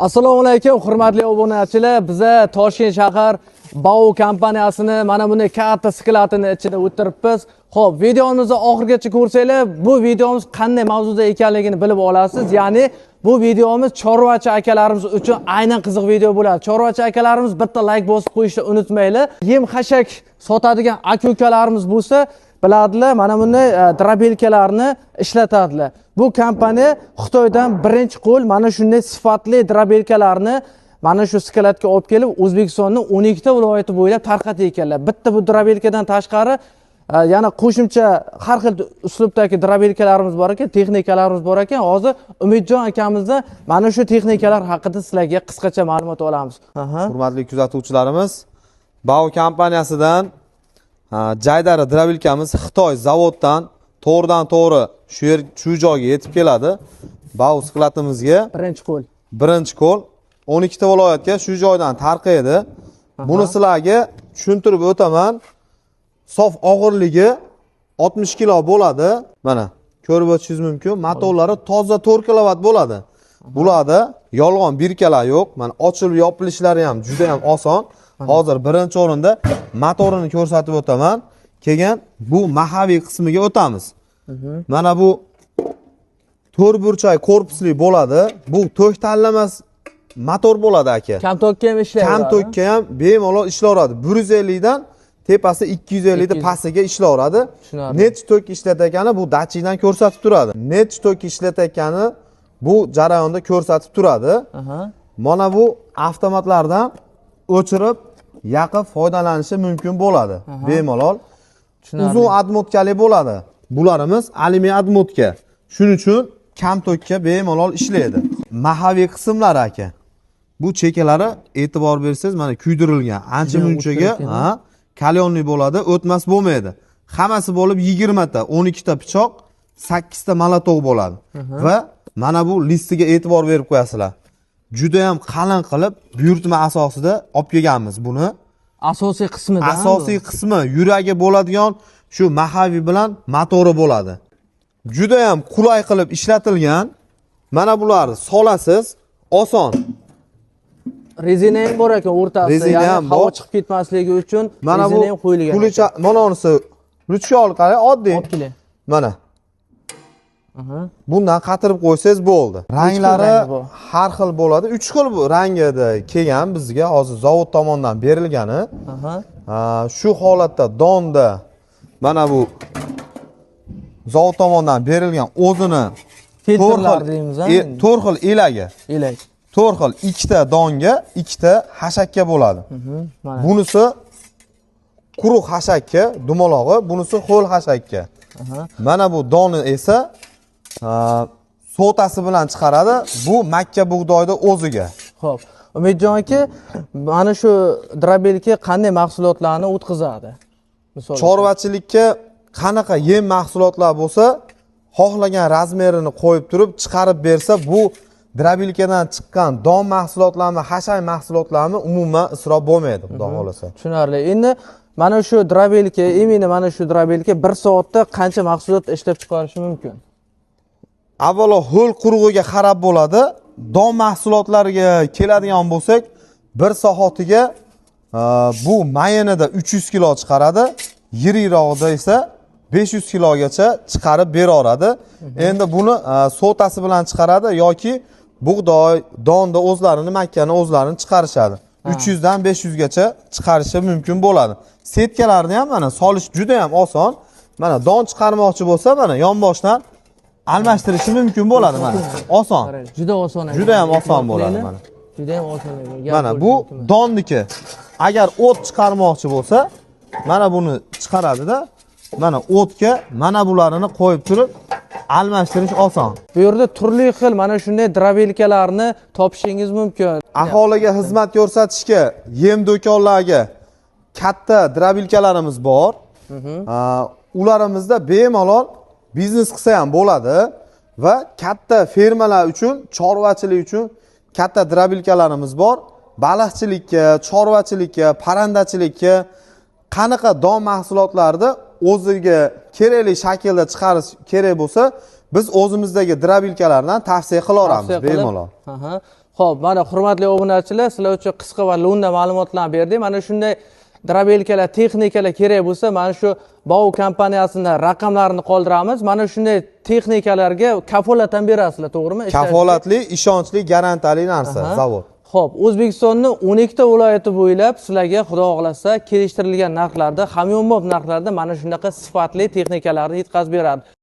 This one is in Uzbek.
Assalomu alaykum, hurmatli obunachilar. Biza Toshkent shahar Bau kompaniyasini mana bunday katta skladini ichida o'tiribmiz. Xo'p, videomizni oxirigacha ko'rsanglar, bu videomiz qanday mavzuda ekanligini bilib olasiz. Ya'ni bu videomiz chorvachi akalarimiz uchun aynan qiziq video bo'ladi. Chorvachi akalarimiz bitta like bosib qo'yishni unutmanglar. Yem xashak sotadigan aka-ukalarimiz bo'lsa, biladilar, mana bunday дробилка larni ishlatadilar. Bu kompaniya Xitoydan birinchi qo'l mana shunday sifatli дробилка larni mana shu skladga olib kelib, O'zbekistonning 12 ta viloyati bo'ylab tarqatib ekanlar. Bitta bu дробилка dan tashqari yana qo'shimcha har xil uslubdagi дробилка larimiz bor ekan, texnikalarimiz bor ekan. Hozir Umidjon akamizdan mana shu texnikalar haqida sizlarga qisqacha ma'lumot olamiz. Hurmatli kuzatuvchilarimiz, Bau kompaniyasidan jaydari дробилка miz Xitoy zavoddan to'g'ridan to'g'ri shu yer, shu joyga yetib keladi. Bau skladimizga. Birinchi qo'l. Birinchi qo'l 12 ta viloyatga shu joydan tarqaydi. Buni sizlarga tushuntirib o'taman. Sof og'irligi 60 kilo bo'ladi. Mana ko'rib o'tishingiz mumkin. Motorlari toza 4 kilovat bo'ladi. Bularda yolg'on бирка lar yo'q. Mana ochilib yopilishlari ham juda ham oson. Hozir birinchi o'rinda motorini ko'rsatib o'taman. Keyin bu моховой qismiga o'tamiz. Mana bu to'rt burchak korpusli bo'ladi. Bu tok tanlamas motor bo'ladi, aka. Kam tokka ham ishlayveradi. Kam tokka ham bemalol ishlayveradi. 150 dan tepasi 250 da 200. pastiga ishlayveradi. Tushunarli. Necha tok ishlatayotgani bu datchikdan ko'rsatib turadi. Necha tok ishlatayotgani bu jarayonda ko'rsatib turadi. Mana bu avtomatlardan o'chirib, yoqib foydalanishi mumkin bo'ladi. Bemalol. Tushunarli. Uzun отмотка li bo'ladi. Bularimiz alyumin отмотка. Shuning uchun kam tokka bemalol ishlaydi. Моховой qismlari, aka. Bu chekalari e'tibor bersangiz, mana kuydirilgan. Ancha Juda munchaga o'tkir ekan. Ha, калёный bo'ladi, o'tmas bo'lmaydi. Hammasi bo'lib 20 ta, 12 ta pichoq, 8 ta молоток bo'ladi. Va mana bu listiga e'tibor berib qo'yasizlar. Juda ham qalin qilib buyurtma asosida olib kelganmiz buni. Asosiy qismi. Asosiy qismi, yuragi bo'ladigan shu моховой bilan motori bo'ladi. Juda ham qulay qilib ishlatilgan. Mana bularni solasiz, oson. Rezina ham bor ekan o'rtasida. Rezina Ya'ni ham havo bor. chiqib ketmasligi uchun Mana bu rezina ham qo'yilgan. Kulicha, mana unisi ruchka orqali oddiy. Olib keling. Mana. Bundan qatirib qo'ysangiz bo'ldi. Ranglari Rangi bor. Har xil bo'ladi. 3 xil bu rangida kelgan bizga, hozir zavod tomonidan berilgani. Shu holatda donda mana bu zavod tomonidan berilgan o'zini Filtrlar deymiz, a? To'rt xil elagi. Elak. To'rt xil, ikkita donga, ikkita xashakka bo'ladi. Mana. Bunisi quruq xashakka, dumalog'i, bunisi ho'l xashakka. Mana bu doni esa sotasi bilan chiqaradi. Bu makka bug'doyni o'ziga. Xo'p. Umidjon aka, mana shu дробилка qanday mahsulotlarni o'tkazadi? Misol uchun. Chorvachilikka qanaqa yem mahsulotlar bo'lsa, xohlagan размер ini qo'yib turib chiqarib bersa, bu дробилка dan chiqqan don mahsulotlarni, xashak mahsulotlarni umuman isrof bo'lmaydi, xudo xohlasa. Tushunarli. Endi mana shu дробилка, именно mana shu дробилка bir soatda qancha mahsulot ishlab chiqarishi mumkin? Avvalo ho'l qurug'iga qarab bo'ladi. Don mahsulotlariga keladigan bo'lsak, bir soatiga bu mayinida 300 kilo chiqaradi, yirikrog'ida esa 500 kilogacha chiqarib beraveradi. Endi buni sotasi bilan chiqaradi yoki bug'doy, donni o'zlarini, makkani o'zlarini chiqarishadi. 300 dan 500 gacha chiqarishi mumkin bo'ladi. Сетка larni ham mana solish juda ham oson. Mana don chiqarmoqchi bo'lsa, mana yonboshdan almashtirishi mumkin bo'ladi mana. Oson. Qarang, juda oson ekan. Juda ham oson bo'ladi mana. Juda ham oson ekan. Gap Mana bo'lishi bu mumkin emas. Donniki. Agar o't chiqarmoqchi bo'lsa, mana buni chiqaradida, mana o'tga mana bularini qo'yib turib almashtirish oson. Bu yerda turli xil mana shunday дробилка larni topishingiz mumkin. Aholiga xizmat ko'rsatishga, yem do'konlarga katta дробилка larimiz bor. Ularimizda bemalol biznes qilsa ham bo'ladi va katta fermalar uchun, chorvachilik uchun katta дробилка larimiz bor. Baliqchilikka, chorvachilikka, parrandachilikka qanaqa don mahsulotlarni o'ziga kerakli shaklda chiqarish kerak bo'lsa, biz o'zimizdagi дробилка lardan tavsiya qila olamiz Tavsiya qilib, bemalol. Aha. Xo'p, mana hurmatli obunachilar, sizlar uchun qisqa va lo'nda ma'lumotlarni berdik. Mana shunday дробилка lar, texnikalar kerak bo'lsa, mana shu Bau kompaniyasini raqamlarini qoldiramiz. Mana shunday texnikalarga kafolat ham berasizlar, to'g'rimi? Kafolatli, ishonchli, garantiyali narsa, zavod. Xo'p, O'zbekistonni 12 ta viloyati bo'ylab sizlarga xudo xohlasa kelishtirilgan narxlarda, hamyonbop narxlarda mana shunaqa sifatli texnikalarni yetkazib beradi.